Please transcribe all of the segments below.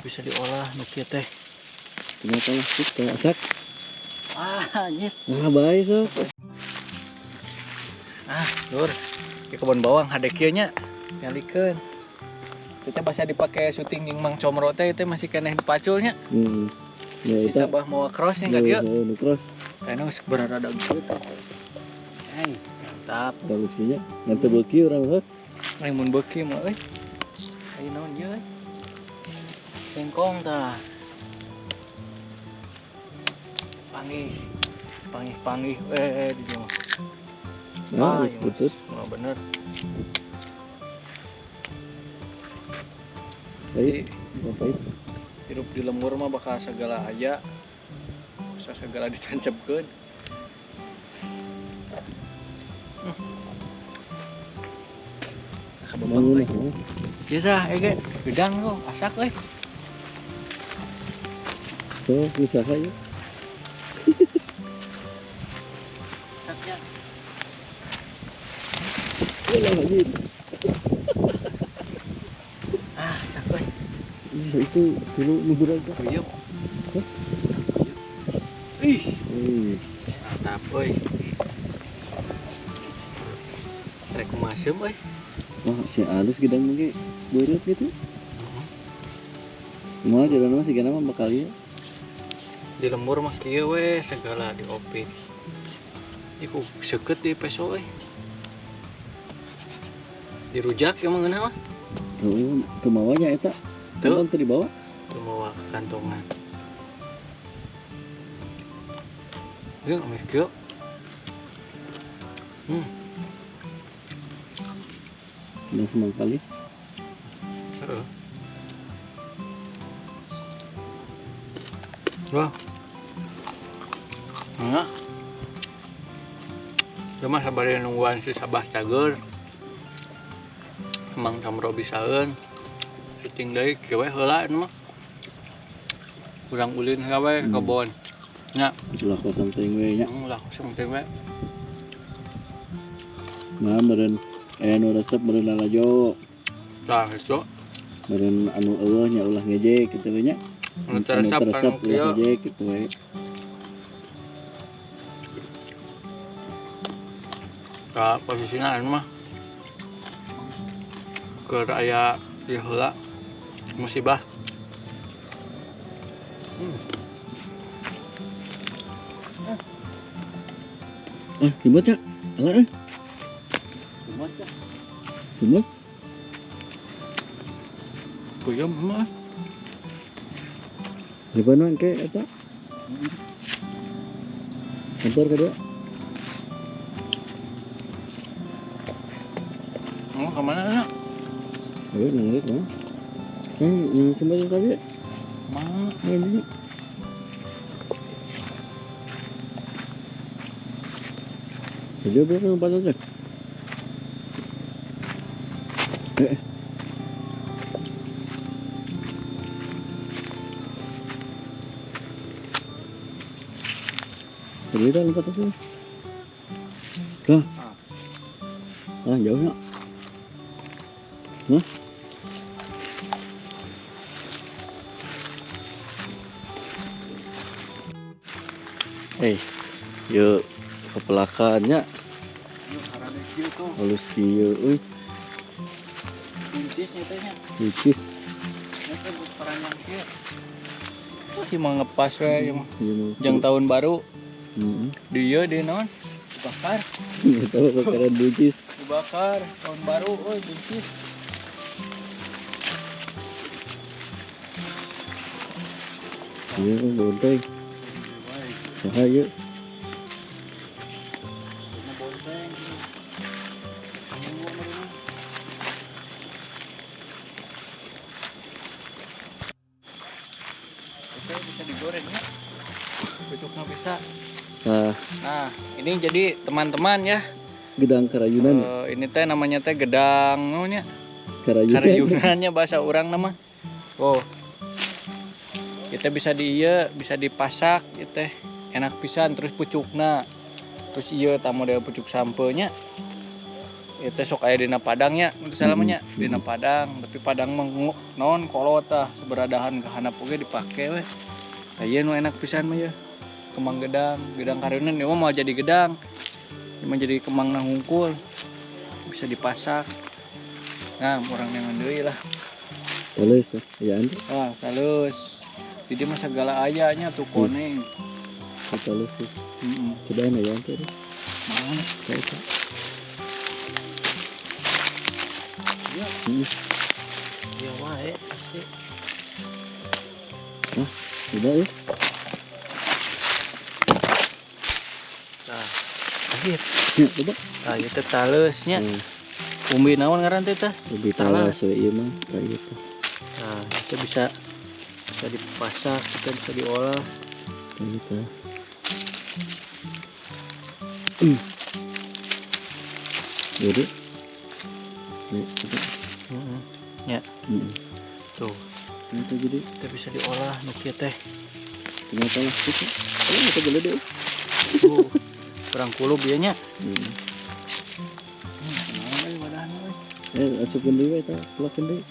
Bisa diolah nu kieu teh. Kenapa lah kita asak? Ah, anjir. Nah, bae sok. Ah, lur. Di kebun bawang hade kieu nya. Nyalikeun. Kita bahasa dipake syuting jeung Mang Comro teh itu masih keneh dipaculnya. Heeh. Ya Si eta. Sabah mau cross nya ka dieu. Heeh, nu cross. Kayaknya geus berada gitu. Hei, mantap. Bagus kieu nya. Ngan teu beuki urang mah. Aing mun beuki mah euy. Aing naon ieu euy? Singkong tah. Panggih. Panggih-panggih di dieu mah. Nah, geus ieu mah. butut. Mah bener. Baik, ngapain? Hirup di lembur mah bakal segala aya. Bisa segala ditancepkeun. Bangun lah. Ieu tah ege gedang tuh asak euy. Tuh, usaha ya. Asaknya. Ulah anjir. Ah, asak euy. Ih, itu dulu nunggu aja. Puyuh. Hah? Ih, Wih. mantap euy. Rek kumaha euy. Wah, si alus gedang mungkin beureut gitu. Mau jalan mah sigana mah bakal ieu. Di lembur mah kieu we segala diopi. Iku seukeut di peso euy. Dirujak emang ngeunah mah. Tuh, teu mawanya eta. Tuh. Kantong teu dibawa. Teu mawa kantongan. Yuk, amis kieu. Udah semangkali. Heeh. Wah. Nah. Cuma sabari nungguan si Sabah cager. Emang Comro bisaeun. Syuting deui kieu we heula eta mah. Urang ulin heula we kebon. Nya, Ulah kosong teuing we nya. ulah kosong teuing we. Nah, meureun aya nu resep meureun lalajo. Tah itu. Meureun anu eueuh nya ulah ngejek kitu we nya. Anu teresep teresep anu ulah kieu. ngejek kitu we. Tah posisina anu mah keur aya ieu heula musibah. Ah, ribet ya? Alah eh. Ribet ya. Ribet. Puyem mah. Ribet mah engke eta. Kantor kedua. Oh, kemana na? Ayo nangis mah. Yang sembah tadi. Mana? Ayo ini. Kerja berapa empat aja? Kerja empat aja. Lah. Ah, jauh ya. Hah? Yuk kepelakannya halus kieu euy. Buncis nya teh nya. Buncis. Nya teh geus paranjang kieu. Wah, ieu mah ngepas we ieu mah. Ieu mah. Jang tahun baru. Heeh. Di ieu di naon? Dibakar. Enggak tahu bakaran buncis. Dibakar tahun baru euy buncis. Iya, bonteng. Saha ieu? Bonteng. Bisa digoreng ya. Pucuknya bisa. Nah. Nah, ini jadi teman-teman ya. Gedang karayunan. Ini teh namanya teh gedang naonnya? Karayunan. Karayunannya bahasa orang nama. Wow. Kita bisa di ieu, bisa dipasak ieu teh. Enak pisan terus pucukna. Terus ieu tah model pucuk sampeunya. Itu sok aya dina padangnya, untuk salamanya dina padang, tapi padang mah non kolot tah seberadahan ke handap oge dipake we. Tah ieu nu enak pisan mah ya. Kembang gedang, gedang kareunan ieu mah moal jadi gedang. Ieu mah jadi kembangna hungkul. Bisa dipasak. Nah, urang neangan deui lah. Talus teh, ayaan teh. Ah, talus. Jadi mah segala aya nya tuh koneng. Talus tuh. Heeh. Cobaan ayaan teh. Mana? Kayak Iya. Iya wae pasti. Hah, udah ya. Tah. Akhir. Ya, coba. Tah ieu teh taleusnya. Umbi naon ngaran teh tah? Ubi talas we ieu mah, tah ieu teh. Nah, itu bisa bisa dipasak, kita bisa diolah. Tah ieu teh. Jadi. Nih, coba. Heeh. Ya. Tuh, Itu jadi kita bisa diolah nu kieu teh. Tinggal talas gitu. Oh, kita gede deh. Tuh, kurang kulub ieu nya. Naon euy wadahna euy. Asupkeun deui we tah, tulakeun deui.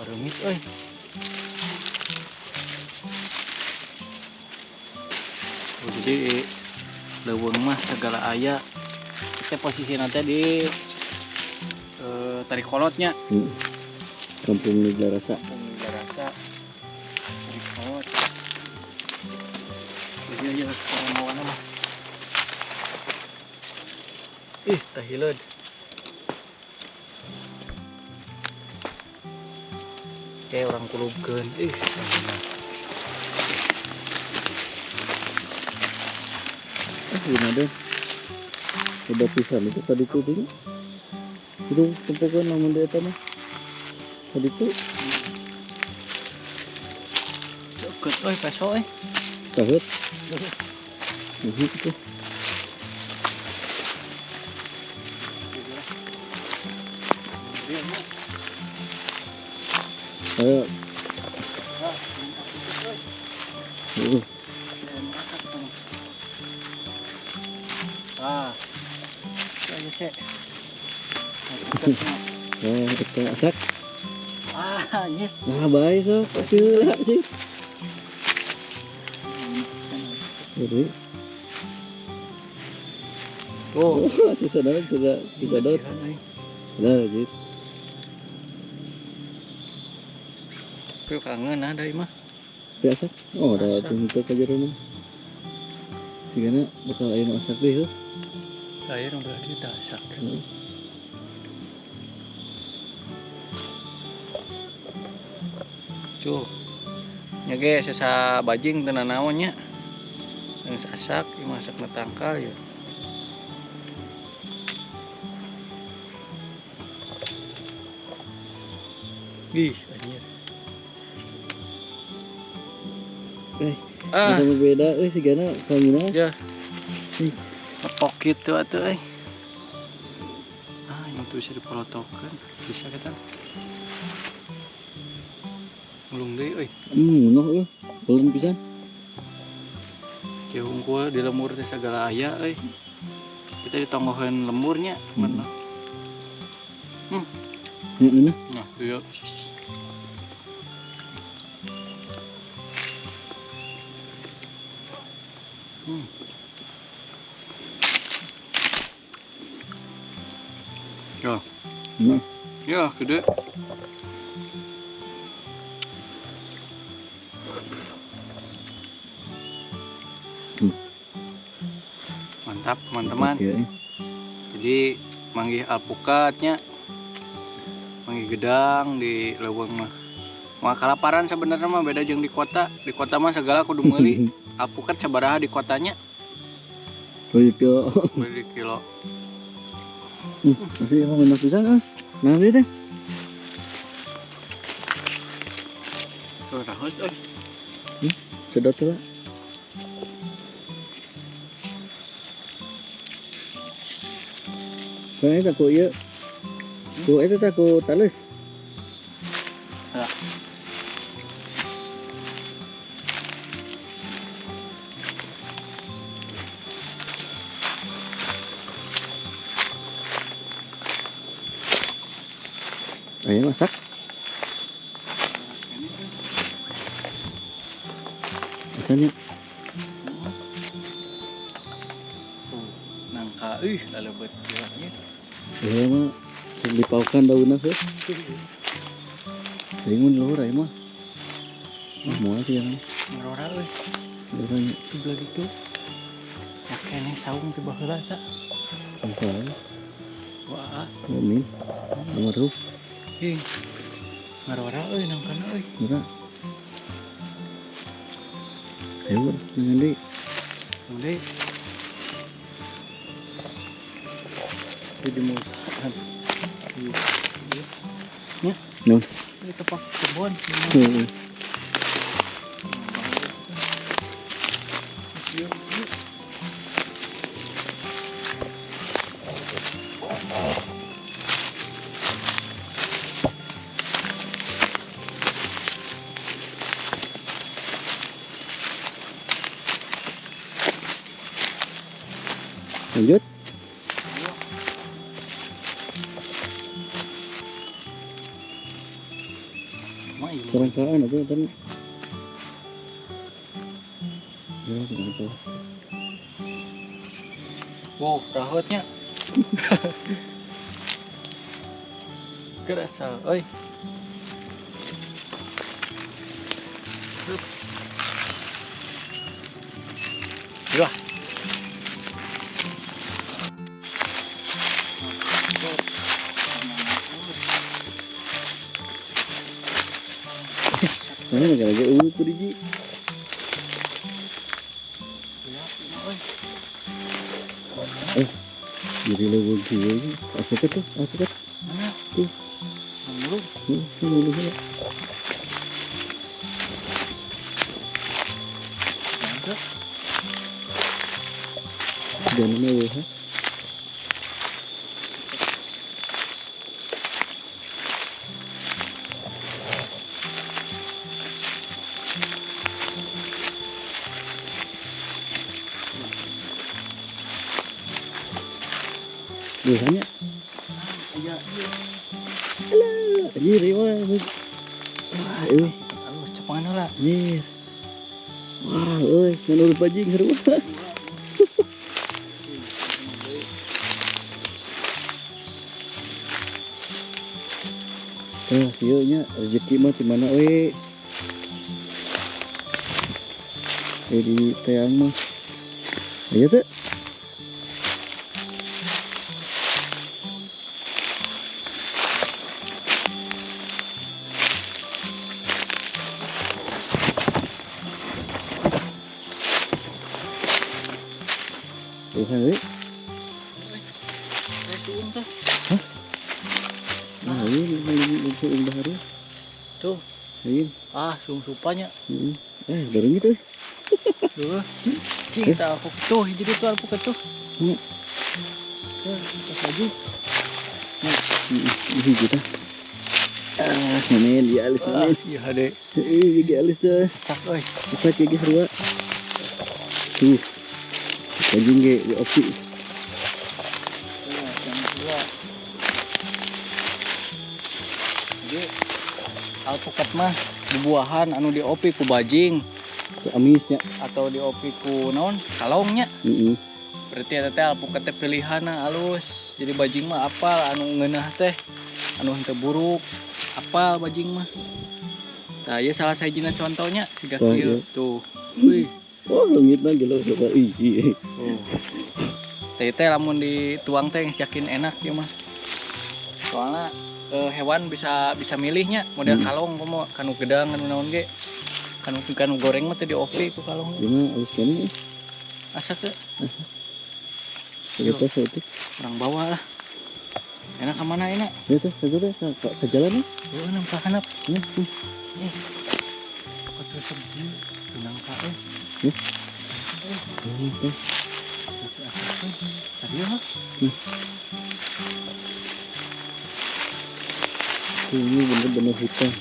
Bareungit euy. Oh, jadi leuweung mah segala aya. Kita posisi nanti di Tarikolotnya. Kampung Nigla Rasa. Kampung Nigla Rasa. Tarikolot. Jadi aja kurang mawana mah. Ih, tahileud. Kayak orang kulubkeun. Ih, sama. Gimana deh? Udah pisan itu tadi tuh dulu. Itu tempokan namun dia mah. Tadi tuh. Deket euy peso euy. Tahet. Itu. Ayo. Ah. Ayo cek. Oh, kita asak. Ah, anjir. Nah, baik sok. Kecil sih. Jadi. Tuh. Oh, sisa daun, sisa sisa daun. Nah, gitu. Tapi kangen ada mah. Biasa. Oh, ada tuh aja rumah. Sigana bakal aya nu asak deui heuh. Aya nu berarti teu asak. Tuh. Nya ge sesa bajing teu nanaon nya. Geus asak, ieu masakna tangkal ya. Ih, anjir. Ah. Beda euy sigana kangina. Ya. Lepok gitu atuh euy. Ah, ini tuh bisa dipolotokeun. Bisa kita. Ngulung deui euy. Noh euy. Ulun pisan. Kieu hungkul di lemur teh sagala aya euy. Kita ditonggoheun lemurnya, teman. Heeh. Nah, iya. Ya. Nah. Ya, gede. Mantap, teman-teman. Okay. Jadi manggih alpukatnya, manggih gedang di leuweung mah. Mah kalaparan sebenarnya mah beda jeung di kota. Di kota mah segala kudu meuli. Alpukat sabaraha di kotanya? Beli kilo. Beli kilo. Tapi emang enak pisan ah. Nah, ieu teh. Tuh rahot euy. Sedot lah. Kayaknya tak ku ieu. Ku eta tak ku tales. Ya. Ayo masak. Misalnya. Tuh, nangka lalebet nya. Ieu mah dipaukan daunna heuh. Teuing mun luhur aya mah. Ah, moal sih yang. Ngarora euy. Ngarora nya. Di belah ditu. Ya keneh saung ti baheula eta. Saung. Wah. Amin. Nomor Ih. Ngarora euy nangkana euy. Ngarora. Ayo, dengan deui. Deui. Di musahan. Iya. Nun. Di tepak kebon. Heeh. Lanjut. Serangkaan atau tan? Ya, kenapa? Wow, rahotnya. Kerasa, oi. Wah. Nah, gara-gara eueuh ku hiji. Jadi leuweung kieu ge. Asup tuh, asup. Tuh. Mulu. Mulu heula. Jangan eueuh ha. Biasanya. Iya, iya. Alah, anjir ieu mah. Wah, euy. Alus cepangan heula. Anjir. Wah, euy, ngan urut bajing seru. Tah, ieu nya rezeki mah di mana we? Di teang mah. Aya teu? Tuhan, euy. Suung teh. Hah? Nah, ini suung baru. Tuh. Ini. Ah, suung supanya. Heeh. Baru gitu. Duh. Cing tah aku tuh hiji deui tuh alpukat tuh. Heeh. Tuh, tas lagi. Heeh, hiji tah. Ah, manen dia alis manen. Iya hade. Heeh, jadi alis teh. Sak euy. Sak ge sarua. Tuh. Anjing ge di opi. Jadi alpukat mah bubuahan anu diopi ku bajing. Ku amisnya atau diopi ku naon? Kalongnya. Heeh. Berarti eta teh alpukat teh pilihanna alus. Jadi bajing mah apal anu ngeunah teh, anu henteu buruk, apal bajing mah. Tah ieu salah sahijina contohnya siga kieu tuh. Wih. Wah, leungitna gila coba. Ih. Oh. Teh teh lamun dituang teh yang yakin enak ya mah. Soalnya hewan bisa milihnya model kalong komo kanu gedang kanu naon ge. Kanu kanu goreng mah teh diopi ku kalong. Ieu mah alus keneh. Asa teh? Asa. Eta saeutik. Urang bawa lah. Enak ka mana enak? Ieu teh, ka teh ka jalan. Heuh, nang ka handap. Heeh. Atuh sedih, nangka euy. Tadi ya? Ini bener-bener hutan.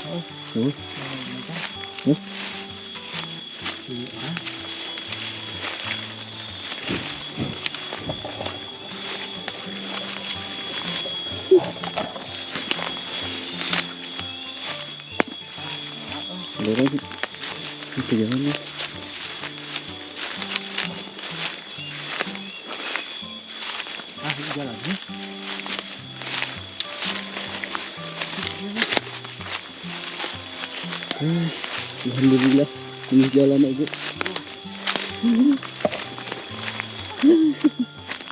Oh. Oh. Oh. Ada lagi. Itu jalannya. Ah, ini jalannya. Alhamdulillah, ini jalan aja.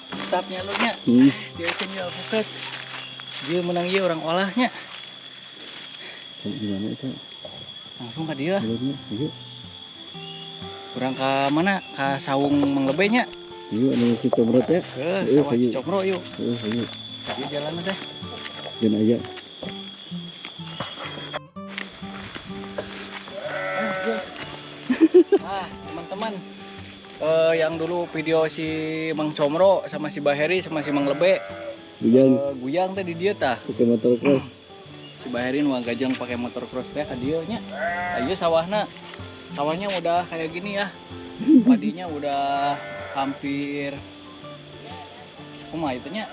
Tetapnya lu nya. Dia kan ya buket. Dia menang ieu orang olahnya. Gimana itu? Langsung ke dia. Yuk. Kurang ke mana? Ke Saung Mang Lebe nya. Yuk, anu si Comro teh. Ke sawah si Comro yuk. Yuk. Dia jalan teh. Dan aja. Ah, teman-teman. Yang dulu video si Mang Comro sama si Baheri sama si Mang Lebe. Guyang. Guyang teh di dia tah. Pakai motor cross. Si Baheri nu gajeng pakai motor cross teh ka dieu nya. Ayo sawahna. Sawahnya udah kayak gini ya. Padinya udah hampir kumaha itu nya.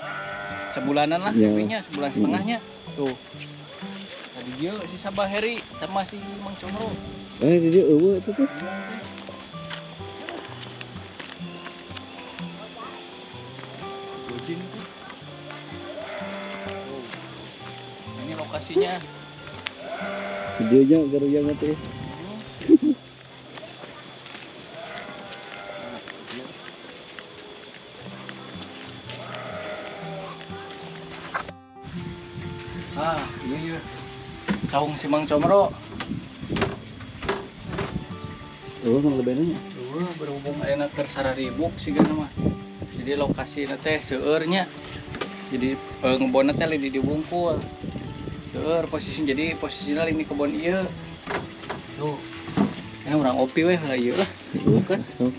Sebulanan lah ya. Nya, sebulan setengahnya. Tuh. Tadi dia si Sabaheri sama si Mang Comro. Di dia eueuh itu tuh. Gojing tuh. Tuh. Ini lokasinya. Videonya garuyang teh. Ah, iya iya. Saung si Mang Comro. Oh, Mang Lebena nya. Eueuh, berhubung ayeuna keur sararibuk sigana mah. Jadi lokasina teh seueur nya. Jadi ngebonna teh di dibungkul. Seueur posisi, jadi posisinya ini kebon ieu. Tuh. Ini urang opi weh lah ieu lah. Bukan. Sok.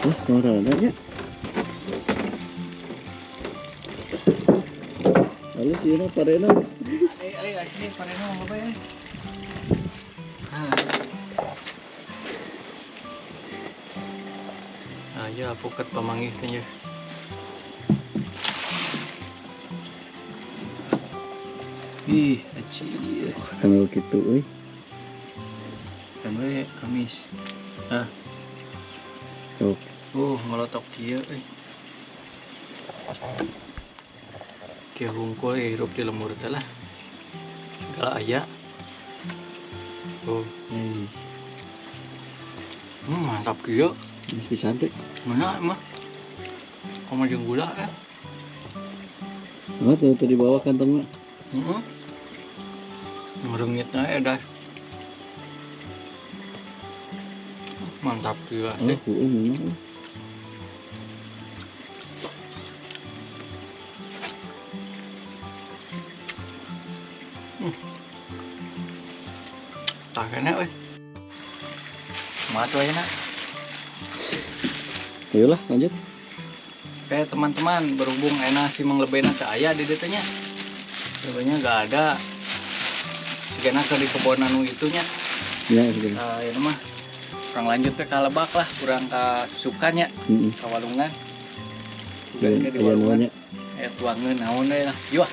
Wah, marana nya. Halus ieu mah parena. Ayo asli parena mah bae. Ah, ya puket pamanggih teh nya. Ih, acih. Kenal kitu euy. Dan we Kamis. Ah. Sok. Ngelotok kieu euy. Kieu hungkul hirup di lembur teh lah. Segala aya. Tuh. Mantap kieu. Bisa teh. Mana mah? Kamu jeung gula ya? Oh, tuh di bawah kantongnya. Heeh. Ngerengitna edan. Mantap kieu. Oh, heeh memang. Tah kene euy. Kumaha tuh ayeuna? Ayolah lanjut. Oke teman-teman, berhubung enak si Mang Lebena teu aya di dieu teh nya. Lebenya enggak ada. Sigana ke di kebon anu itu nya. Ya, sigana. Ieu mah kurang lanjut teh ka lebak lah, kurang ka sukanya, ka walungan. Aya Di walungan. naonnya? Aya tuangeun naon we lah. Yuh.